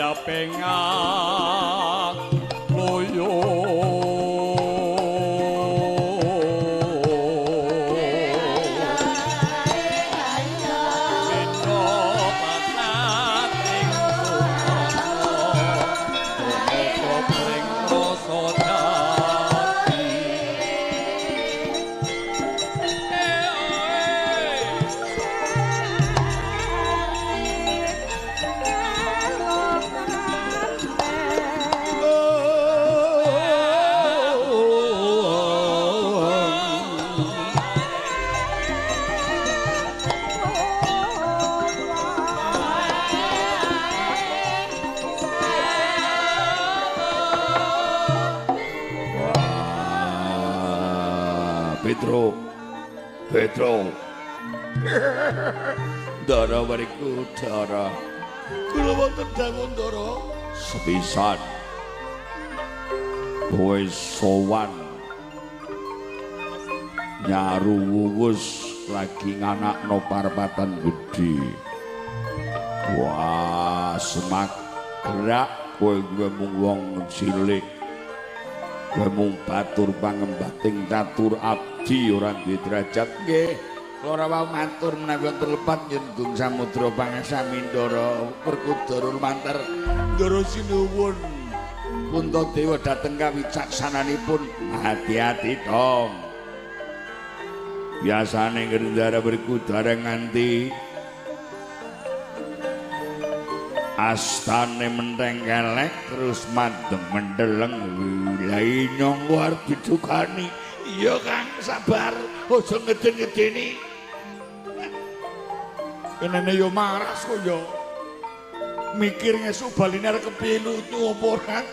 Ape ngaloyo. Petro, Petro, Ndara bariku dara. Kula wonten dawuh Ndara. Sepisan kowe sowan nyaru wuwus lagi nganakno parpatan gedhe. Wah, semak gerak kowe kuwi mung wong cilik. Kowe mung batur pangembating catur abdi ora duwe derajat. Nggih, kula wau matur menawi wonten lepat yen Gung Samudra pangasami Ndara Werkudara lumantar Ndara sinuwun. Puntadewa dhateng kawicaksananipun. Hati-hati dong. Biasane Ndara Werkudara nganti astane menteng kelek terus madeng mendeleng wilahi nyong arep didukani. Iya Kang, sabar, aja ngeden-ngedeni. Kenene yo maras kok yo. Mikir ngesuk baline arep kepiye lucu apa ora.